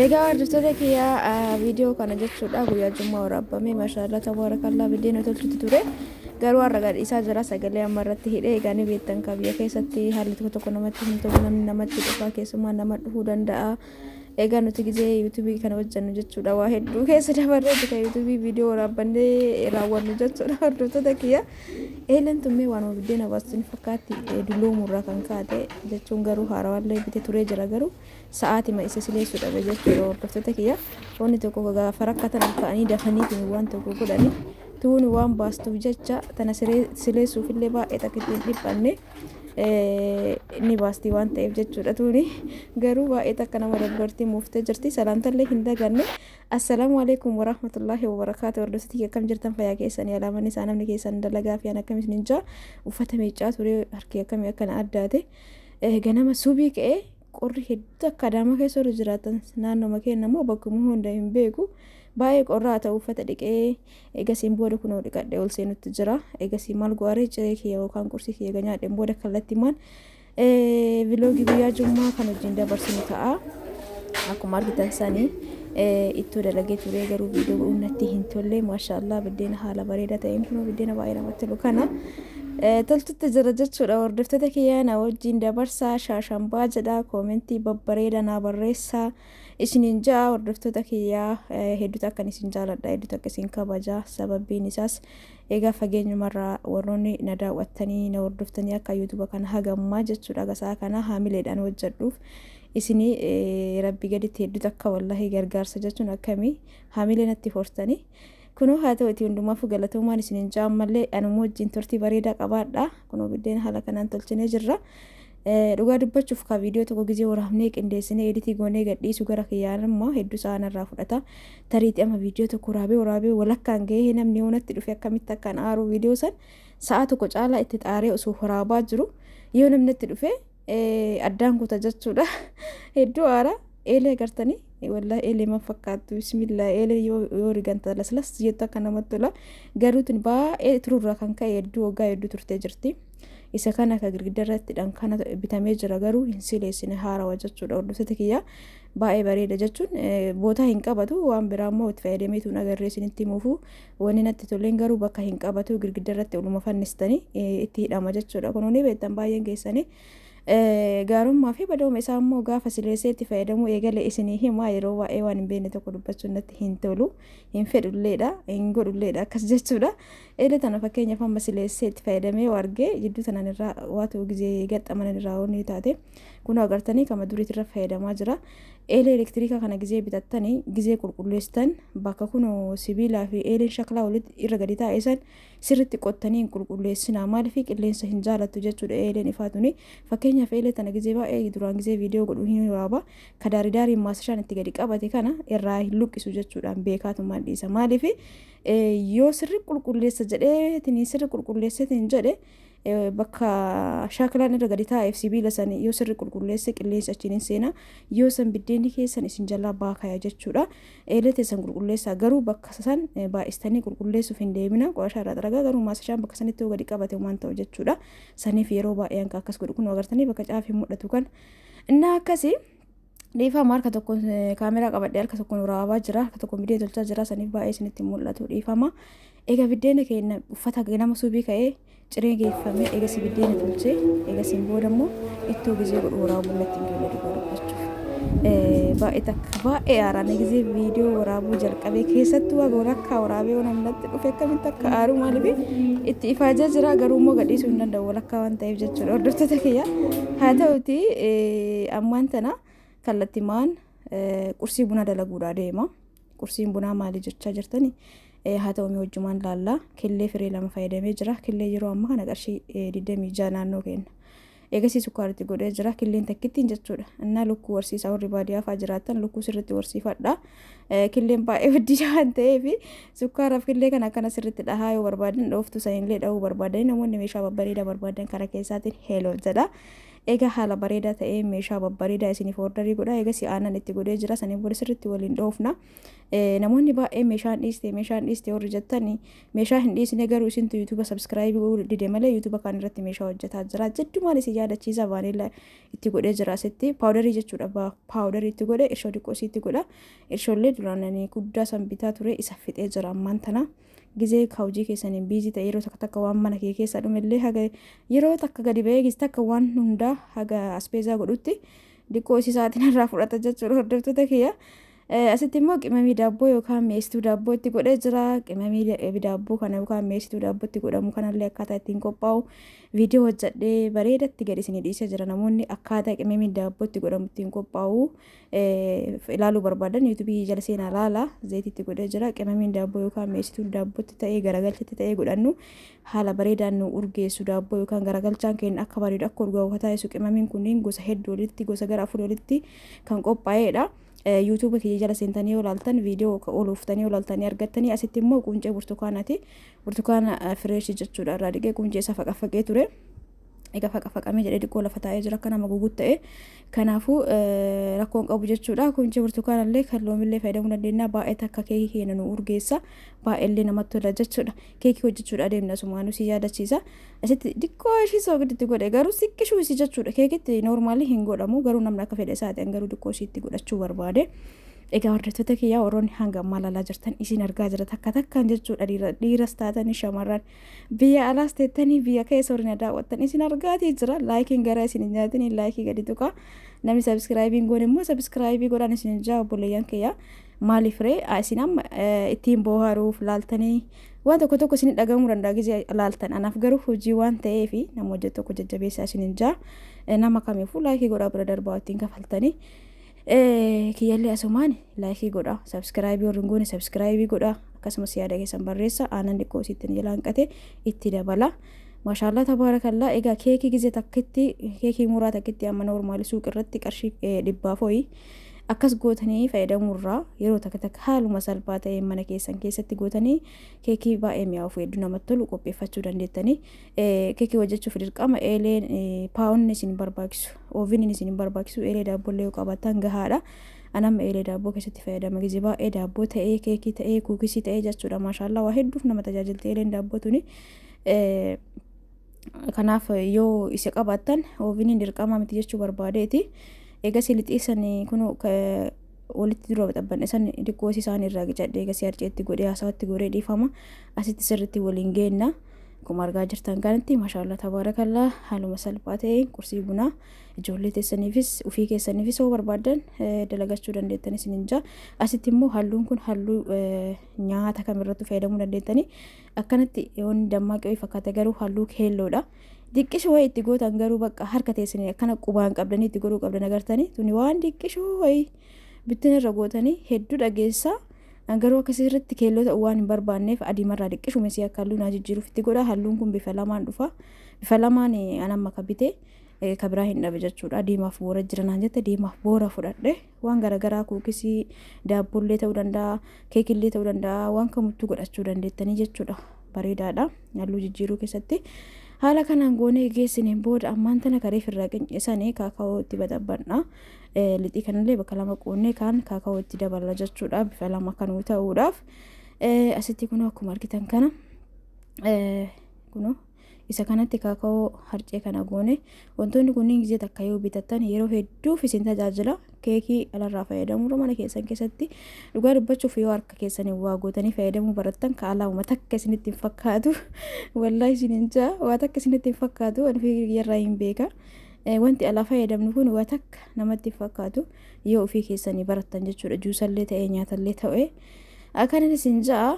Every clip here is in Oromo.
Egaa hordoftoota kiyyaa, viidiyoo kana jechuudha guyyaa Jummaa waraabame. Maashaallah, tabaarakallaa, biddeena tolchutu ture. Garuu har'a gadhiisaa jira, sagalee amma irratti hidhee. Egaa ni beektan ka biyya keessatti haalli tokko tokko namatti hin tolu, namni namatti dhufa, keessumaa nama dhufuu danda'a. Egaa nuti gizee yuutuubii kana hojjennu jechuudha waa hedduu keessa dabarree bita yuutuubii viidiyoo waraabbannee raawwannu jechuudha hordoftoota kiyya. Eeleen tummee waanuma biddeena baastu ni fakkaatti, dulloomurraa kan kaate jechuun, garuu haarawaallee bite turee jira, garuu sa'aatima isa sileessuu dhabe jechuudha hordoftoota kiyya. Wanni tokko gaafa rakkatan ol ka'anii dafaniitiin waan tokko godhani tuuni waan baastuuf jecha tana sileessuufillee baay'ee takka ittiin dhiphanne, ni baasti waan ta'eef jechuudha. Tuuni garuu baay'ee takka nama dabbartii muuftee jirti. Salaamtallee hin daganne. Assalaamu alaikum warahmatullaahi wabarakaatu. Hordoftoota kiyya, akkam jirtan? Fayyaa keessanii? Alaamanni isaa namni keessan dalagaa fi an akkam isin jaa? Uffata miiccaa ture, harki akkamii akkana addaate. Ganama subii ka'ee qorri hedduu akka Adaamaa keessa warri jiraatan, naannoma keenya immoo bakkuma hunda hin beeku, baay'ee qorraa ta'u. Uffata dhiqee eegasiin booda kunoo dhiqadhee ol seenutti jira. Eegasii maal go'aree, ciree kiyya yookaan qursii kiyya nyaadheen booda kallattimaan viloogii guyyaa Jummaa kan wajjin dabarsinu ta'a. Akkuma argitan sanii ittoo dalagee ture, garuu viidiyoo godhuun natti hin tolle. Maashaallah, biddeena haala bareedaa ta'een kunoo biddeena baay'ee namatti tolu kana tolchutti jira jechuudha. Hordoftoota kiyyaa, na wajjin dabarsaa, shaashambaa jedha, koomentii babbareeda naa barreessaa isiniin ja'a. Hordoftoota kiyyaa, hedduutu akkan isin jaaladha, hedduutu akka isin kabaja. Sababbiin isaas egaa fageenyumarraa warroonni na daawwattanii na hordoftanii akka yuutuuba kana hagammaa jechuudha gasaa kana haamileedhaan hojjedhuuf isinii rabbi gaditti hedduutu akka wallahi gargaarsa jechuun akkamii haamilee natti hortanii. Kunoo haa ta'u itti hundumaafuu galatoomaan isiniin ja'a. Ammallee anuma wajjin turtii bareedaa qabaadha. Kunoo biddeen haala kanaan tolchinee jirra. Dhugaa dubbachuuf ka viidiyoo tokko gizee waraabnee qindeessinee editii goonee gadhiisu gara kiyyaan immoo hedduu sa'a narraa fudhata. Tariitii amma viidiyoo tokko waraabee waraabee walakkaan gahee namni yoo natti dhufe akkamitti akkaan aaru. Viidiyoo san sa'a tokko caalaa itti xaaree osoo waraabaa jiru yoo namni natti dhufe addaan kuta jechuudha. Hedduu aara. Eelee agartanii, wallahi eelee man fakkaattu. Bismillah, eelee yoo riganta laslas jettu akka namatti tola. Garuu tun baay'ee tururraa kan ka'e hedduu waggaa hedduu turtee jirti. Isa kana ka girgidda irratti dhaan kana bitamee jira, garuu hin sileessine, haarawa jechuudha. Hordoftoota kiyya, baay'ee bareeda jechuun bootaa hin qabatu. Waan biraa immoo itti fayyadameetu hin agarree isinitti himuufu. Wanni natti toleen garuu bakka hin qabatu, girgidda irratti oluma fannistanii itti hidhama jechuudha. Kunoo ni beektan baay'een keessanii. Gaarummaa fi badooma isaa immoo gaafa sileessee itti fayyadamuu eegale isinii himaa. Yeroo baay'ee waan hin beekne tokko dubbachuun natti hin tolu, hin fedhulleedha, hin godhulleedha akkas jechuudha. Eelee tana fakkeenyaaf amma sileessee itti fayyadamee argee jidduu tanan irraa waatu gizee gaxxamanan irraa wanni taate kunoo agartanii kama duriitirra fayyadamaa jira. Eelee elektiriikaa kana gizee bitattanii gizee qulqulleessitan bakka kunoo sibiilaa fi eeleen shaklaa walitti irra gadi taa'e san sirritti qottanii hin qulqulleessinaa. Maaliif? Qilleensa hin jaalattu jechuudha eeleen ifaatuni. Fakkeenyaaf eelee tana gizee baay'ee duraan gizee viidiyoo godhu hin waraaba, ka daarii daariin maasashaan itti gadi qabate kana irraa hin luqqisu jechuudhaan beekaatumaan dhiisa. Maaliif? Yoo sirri qulqulleessa jedhee sirri qulqulleesseetiin jedhe, bakka shaakalaan irra gadi taa'eef sibiila sanii yoo sirri qulqulleesse qilleensi achiin hin seena. Yoo san biddeenni keessan isin jalaa baakaya jechuudha. Eelee teessan qulqulleessaa, garuu bakka san baay'istanii qulqulleessuuf hin deemina. Qo'ashaa irraa xaragaa, garuu maasashaan bakka sanitti yoo gadi qabate waan ta'u jechuudha. Saniif yeroo baay'ee hanka akkas godhu. Kun agartanii bakka caafii mul'atu kan innaa akkasii. Dhiifama, harka tokkoon kaameraa qabadhee harka tokkoon waraabaa jira, harka tokkoon biddeen tolchaa jira, saniif baay'ee isinitti mul'atu, dhiifama. Egaa biddeena keenya uffata ganama subii ka'ee ciree geeffamee, eegasi biddeena tolchee, eegasiin booda immoo ittoo gizee godhu waraabuu natti hin tolle dhugaa dubbachuuf. Baay'ee takka baay'ee aaraan gizee viidiyoo waraabuu jalqabee, keessattuu haga walakkaa waraabee yoo namni natti dhufe akkamitti akka aaru. Maaliif? Itti ifaajaa jira, garuu immoo gadhiisuu hin danda'u walakkaa waan ta'eef jechuudha hordoftoota kiyya. Haa ta'uti ammaan tana kallattimaan qursii bunaa dalaguudhaa deema. Qursiin bunaa maali jechaa jirtani? Haa ta'u mee wajjumaan laallaa. Killee firee lama fayyadamee jira. Killee yeroo ammaa kana qarshii 26 naannoo kenna. Eegasii sukkaaritti godhee jira. Killeen takkittiin jechuudha. Innaa lukkuu horsiisaa, warri baadiyyaa fa'aa jiraattan lukkuu sirriitti horsiifadha. Killeen baay'ee guddiidha waan ta'eef sukkaaraaf killee kana akkana sirriitti dhahaa. Yoo barbaadan dhooftuu sanillee dhahuu barbaadanii, namoonni meeshaa babbareedaa barbaadan karaa keessaatiin heloo jedha. Egaa haala bareedaa ta'ee meeshaa babbareedaa isiniif orderii godha. Egas aannan itti godhee jira. Saniin booda sirriitti waliin dhoofna. Namoonni baay'ee meeshaan dhiiste, meeshaan dhiiste warri jettani, meeshaa hin dhiisne, garuu isintu YouTubea subscribe dide malee YouTubea kaan irratti meeshaa hojjetaa jira. Jiddumaan isin yaadachiisa. Vaanilla itti godhee jira asitti, powderii jechuudha. Powderii itti godhe, irshoo xiqqoo itti godha. Irshoollee duraan guddaa san bitaa ture, isa fixee jira ammaan tana. Gizee hojii keessaniin busy ta'e, yeroo takka takka waan mana kee keessa dhumellee haga yeroo takka gadi ba'ee gizee takka waan hundaa haga aspeezaa godhutti diqqoo isii sa'aatiin irraa fudhata jechuudha, hordoftoota kiyya. Asitti immoo qimamii daabboo yookaan mi'eessituu daabboo itti godhee jira. Qimamii daabboo kana yookaan mi'eessituu daabboo itti godhamu kanallee akkaataa ittiin qophaa'u viidiyoo hojjedhee bareedatti gadi isinii dhiisee jira. Namoonni akkaataa qimamii daabboo itti godhamu ittiin qophaa'u ilaaluu barbaadan YouTubeii jala seenaa laala. Zayitii itti godhee jira. Qimamiin daabboo yookaan mi'eessituun daabbootti ta'ee garagalchatti ta'ee godhannu haala bareedaan nu urgeessu, daabboo yookaan garagalchaan keenya akka bareedu, akka urgaa'u taasisu. Qimamiin kunniin gosa hedduu walitti, gosa gara afur walitti kan qophaa'edha. YouTubea kiyya jala seentanii yoo ilaaltan, viidiyoo ooluuftanii yoo ilaaltanii argattanii. Asitti immoo quncee burtukaanaati. Burtukaana freshii jechuudha, irraa dhiqee quncee isa faqaffaqee ture. Egaa faqafaqamee jedhee xiqqoo lafa taa'ee jira, akka nama guguut ta'e. Kanaafuu rakkoon qabu jechuudha. Quncee burtukaanallee kan loomillee fayyadamuu dandeenya. Baay'ee takka keekii keenya nu urgeessa. Baay'eellee namatti tola jechuudha. Keekii hojjechuudha adeemna, sumaanuu si yaadachiisa. Asitti xiqqoo ishii soogidditti godhe, garuu siqqishuu isii jechuudha. Keekitti normalii hin godhamu, garuu namni akka fedha isaati, garuu xiqqoo ishiitti godhachuu barbaade. Egaa hordoftoota kiyyaa, warroonni hanga ammaa ilaalaa jirtan, isin argaa jira takka takkaan jechuudha. Dhiiras taatanii shamarran, biyya alaas teettanii biyya keessa warri na daawwattan, isin argaatii jira. Likeiin gara isin hin nyaatin, likeii gadi tuqa. Namni subscribeiin goone immoo subscribeii godhaan isin jaa, obboleeyyan kiyya. Maaliif ree, isin amma ittiin booharuuf laaltanii waan tokko tokko isin dhagahamuu danda'a gizee laaltan. Anaaf garuu hojii waan ta'eef nama hojjetu tokko jajjabeessaa isin hin jaa. Nama kamiifuu likeii godhaa bira darbaa ittiin kafaltanii. Kiyyallee asumaan likeii godha, subscribeii warri hin goone subscribeii godha, akkasumas yaada keessan barreessa. Aannan xiqqoo isitti jala hanqate itti dabala. Maashaallaa, tabaarakallaa. Egaa keekii gizee takkitti, keekii muraa takkitti amma normalii suuq irratti qarshii 400 akkas gootanii fayyadamuurraa, yeroo takka takka haaluma salphaa ta'een mana keessan keessatti gootanii keekii baay'ee mi'aawu hedduu namatti tolu qopheeffachuu dandeettanii. Keekii hojjechuuf dirqama eeleen paa'onni isin barbaachisu, oveniin isin barbaachisu, eelee daabbollee yoo qabaattan gahaadha. Anamma eelee daabboo keessatti fayyadama gizee baay'ee, daabboo ta'ee, keekii ta'ee, cookiesii ta'ee jechuudha. Maashaallaa, waa hedduuf nama tajaajilti eeleen daabboo tuni. Kanaaf yoo isa qabaattan oveniin dirqama miti jechuu barbaadeeti. Egaa lixii san kun walitti dura baxabbanne san xiqqoo isaan irraa qicadhee, egaa harceetti godhee, haasawatti godhee, dhiifama, asitti sirriitti waliin geenna. Akkuma argaa jirtan kanatti, maashaallaa, tabaarakallaa, haaluma salphaa ta'een qursii bunaa ijoollee teessaniifis ofii keessaniifis yoo barbaaddan dalagachuu dandeettan isin jaa. Asitti immoo halluun kun halluu nyaata kamirratti fayyadamuu dandeettanii. Akkanatti yoon dammaqee fakkaata, garuu halluu keelloodha. Diqqishoo wayii itti gootan, garuu bakka harka teessanii akkana qubaan qabdanii itti godhuu qabdan. Agartanii, tuni waan diqqishoo wayii bittin irra gootanii hedduu dhageessaa. Garuu akkasii irratti keelloo ta'uu waan hin barbaanneef adiimarraa diqqishuma isii akka halluu naa jijjiiruuf itti godha. Halluun kun bifa lamaan dhufa. Bifa lamaan an amma ka bite ka biraa hin dhabe jechuudha. Diimaaf boora jira naan jette, diimaaf boora fudhadhe. Waan garaagaraa, cookiesii, daabbollee ta'uu danda'a, keekillee ta'uu danda'a, waan kamittuu godhachuu dandeettanii jechuudha. Bareedaadha halluu jijjiiruu keessatti. Haala kanaan goonee geessineen booda ammaan tana kareef irraa qincisanii kaakaa'oo itti baxabbanna. Lixii kanallee bakka lama qoonnee kaan kaakaa'oo itti daballa jechuudha, bifa lama kanuu ta'uudhaaf. Asitti kunoo akkuma argitan kana, kunoo isa kanatti kaakaa'oo harcee kana goone. Wantoonni kunniin gizee takka yoo bitattan yeroo hedduuf isin tajaajila. Keekii alarraa fayyadamuurra mana keessan keessatti, dhugaa dubbachuuf, yoo harka keessanii waa gootanii fayyadamuu barattan ka alaa'uma takka isinitti hin fakkaatu. Wallaahi isin hin jaa, waa takka isinitti hin fakkaatu. Ani irraa hin beeka. Wanti alaa fayyadamnu kun waa takka namatti hin fakkaatu yoo ofii keessanii barattan jechuudha. Juusallee ta'ee, nyaatallee ta'e, akkanan isin ja'a.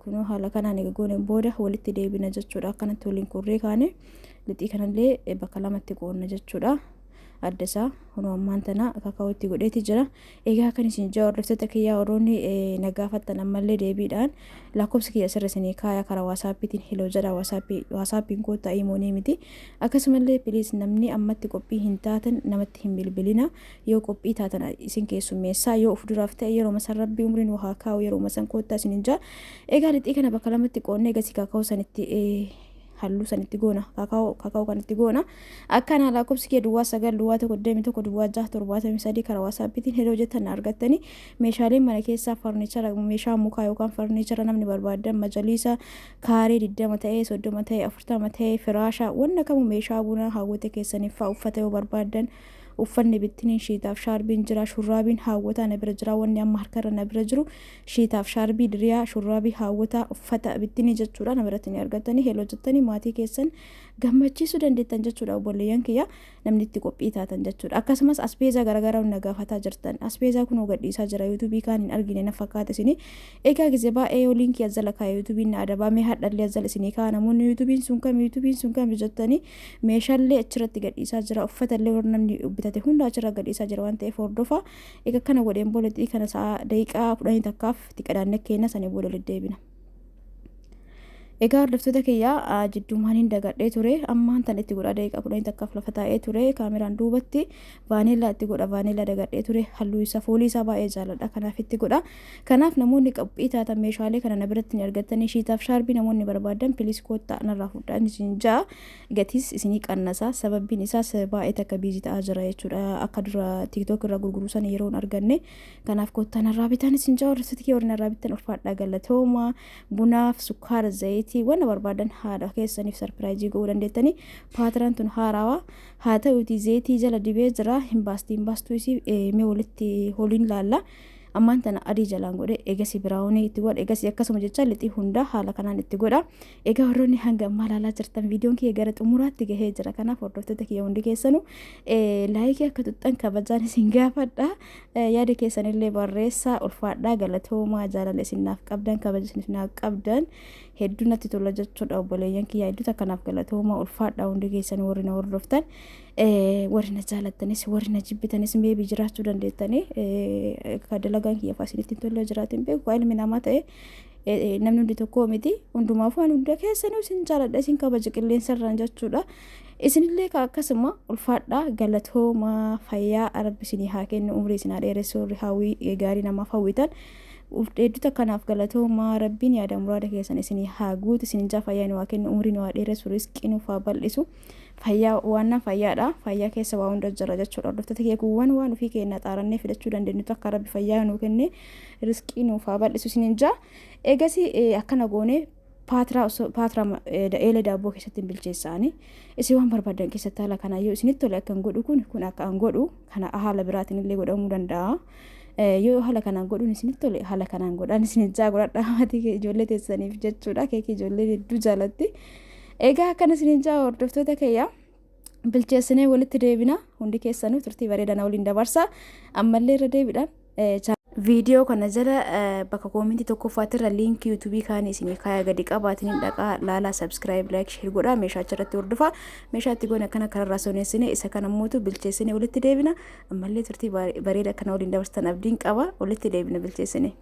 Kunoo haala kanaan egaa gooneen booda walitti deebina jechuudha. Akkanatti waliin kurree kaane lixii kanallee bakka lamatti qoonna jechuudha. Adda isaa kunoo ammaan tana kakaa'oo itti godheeti jira. Egaa kan isin jaa, hordoftoota kiyyaa, warroonni na gaafattan, ammallee deebiidhaan lakkoofsa kiyya sirra isinii kaaya. Karaa WhatsAppiitiin hello jedha. WhatsAppiin koottaa, imoonii miti. Akkasumallee please, namni ammatti qophii hin taatan namatti hin bilbilina. Yoo qophii taatan isin keessummeessaa. Yoo of duraaf ta'e, yeroo masan Rabbii umriin haa kaa'u, yeroo masan koottaa isin hin jaa. Egaa lixii kana bakka lamatti qoonnee gasii kakaa'oo sanitti Halluu san itti goona, kakaa'oo kan itti goona. Akkana lakkoofsi kee 09 01 21 06 73 karaa waasaappiitiin heloo jettan argattanii meeshaaleen mana keessaa farnichara, meeshaa mukaa yookaan farnichara namni barbaadan, majaliisa kaaree 20 ta'ee, 30 ta'ee, 40 ta'ee, firaasha, wanna kamuu, meeshaa bunaa, hawwata keessaniif fa'aa, uffata yoo barbaadan uffanni bittiniin shiitaaf shaarbiin jira, shurraabiin hawwataa na bira jira. Wanni amma harkarra na bira jiru shiitaaf shaarbii, diriyaa, shurraabii hawwataa, uffata bittinii jechuudha. Na biratti ni argattanii heloo jettanii maatii keessan gammachiisuu dandeettan jechuudha, obboleeyyan kiyya, namni itti qophii taatan jechuudha. Akkasumas asbeezaa garaagaraa na gaafataa jirtan. Asbeezaa kunoo gadhiisaa jira. Yuutuubii kaan hin argine na fakkaata isinii. Egaa gizee baay'ee yoo liinkii as jala kaa'e yuutuubiin na adabaa. Mee hadhallee as jala isinii ka'a. Namoonni yuutuubiin sun kam, yuutuubiin sun kam jettanii, meeshaalee achirratti gadhiisaa jira. Uffatallee warra namni bitate hunda achirra gadhiisaa jira waan ta'eef hordofa. Egaa kana godheen booda kana sa'a daqiiqaa 10 takkaaf itti qadaannee kenna, sanii booda deddeebina. Egaa hordoftoota kiyyaa, jidduumaan hin dagadhee ture. Ammaan tan itti godha. Daqiiqaa 10 takkaaf lafa taa'ee ture kaameraan duubatti. Vaaneellaa itti godha. Vaaneellaa dagadhee ture. Halluu isaa, foolii isaa baay'ee jaaladha, kanaaf itti godha. Kanaaf namoonni qophii taatan meeshaalee kana na biratti ni argattanii. Shiitaaf shaarbii namoonni barbaadan, please koottaa narraa fudhaa isin ja'a. Gatiis isinii qannasa. Sababbiin isaas baay'ee takka busy ta'aa jira jechuudha. Akka dura TikTok irra gurguruu sana yeroo hin arganne. Kanaaf koottaa narraa bitaan isin ja'a. Hordoftoota kiyya, warri narraa bittan ulfaadhaa, galatooma. Bunaaf, sukkaara, zayitii, wanna barbaadan haadha keessaniif surprise godhuu dandeettanii. Paatiraan tun haarawaa haa ta'uuti zayitii jala dibee jira. Hin baasti, hin baastuu isii mee walitti holiin laalla. Ammaan tana adii jalaan godhe, eegasi brown itti godha, eegasi akkasuma jecha lixii hundaa haala kanaan itti godha. Egaa warroonni hanga ammaa ilaalaa jirtan, viidiyoon kiyya gara xumuraatti gahee jira. Kanaaf hordoftoota kiyya hundi keessanuu like akka tuxxan kabajaan isin gaafadha. Yaada keessanillee barreessaa. Ulfaadhaa, galatoomaa. Jaalala isin naaf qabdan, kabaja isin naaf qabdan hedduu natti tola jechuudha. Obboleeyyan kiyya, hedduu takkanaaf galatoomaa, ulfaadhaa hundi keessan. Warri na hordoftan, warri na jaalattanis, warri na jibbitanis maybe jiraachuu dandeettanii, ka dalagaan kiyya fa'aa isinitti hin tolle jiraatin beeku. Ilmi namaa ta'e namni hundi tokko miti. Hundumaafuu ani hunda keessanuu isin jaaladha, isin kabaja qilleensarraan jechuudha. Isinillee ka akkasuma ulfaadhaa, galatoomaa. Fayyaa Rabbi isinii haa kennu, umrii isin haa dheeressu. Warri hawwii gaarii namaaf hawwitan hedduu takkanaaf galatoomaa. Rabbiin yaada muraada keessan isinii haa guutu isin jaa. Fayyaa nu haa kennu, umrii nu haa dheeressu, riskii nuuf haa bal'isu. Fayyaa waan fayyaadha, fayyaa keessa waa hunda jira jechuudha. Hordoftoota kee, kuuwwan waan ofii keenya xaarannee fidachuu dandeenyu akka Rabbi fayyaa nuu kenne, riskii nuuf haa bal'isu isiniin jaa. Eegasii akkana goone. Paatiraa osoo paatiraa eelee daabboo keessatti hin bilcheessaani. Isin waan barbaadan keessatti haala kana yoo isinitti tole akkan godhu kun akka an godhu kana haala biraatiin illee godhamuu danda'a. Yoo haala kanaan godhuun isinitti tole haala kanaan godhaan isin jaa. Godhadhaa maatii ijoollee teessaniif jechuudha. Keekii ijoollee hedduu jaalatti. Egaa akkana isiniin jaa, hordoftoota kiyya, bilcheessinee walitti deebina. Hundi keessanuu turtii bareedaa waliin dabarsa. Ammallee irra deebiidhaan viidiyoo kana jala bakka comment tokkoffaatirra liinkii yuutuubii kaanii isinii kaaya, gadi qabaatiin dhaqaa laalaa, subscribe, like, share godhaa. Meeshaa achirratti hordofaa. Meeshaa itti goone akkana kararraa soneessine. Isa kana mootu bilcheessine walitti deebina. Ammallee turtii bareeda kana waliin dabarsitan abdiin qaba. Walitti deebina bilcheessine.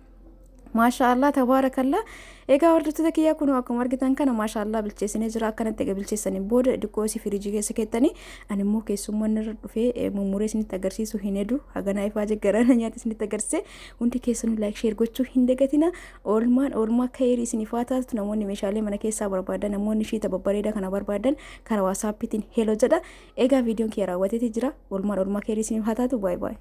Maashaallah, tabaarakallaa. Egaa hordoftoota kiyyaa, kun akkuma argitan kana maashaallah bilcheessinee jira. Akkanatti egaa bilcheessanii booda xiqqoo isii firiijii keessa keettanii, ani immoo keessummaan irra dhufee mummuree isinitti agarsiisu hin hedu. Haganaa ifaa jaggarana nyaata isinitti agarsiise. Hundi keessanuu like, share gochuu hin dagatina. Oolmaan oolmaa ka'eerii isiniif haa taatu. Namoonni meeshaalee mana keessaa barbaadan, namoonni shiita babbareedaa kana barbaadan, karaa waasaappiitiin hello jedha. Egaa viidiyoon kiyya raawwateeti jira. Oolmaan oolmaa ka'eerii isiniif haa taatu. Baay'ee baay'ee.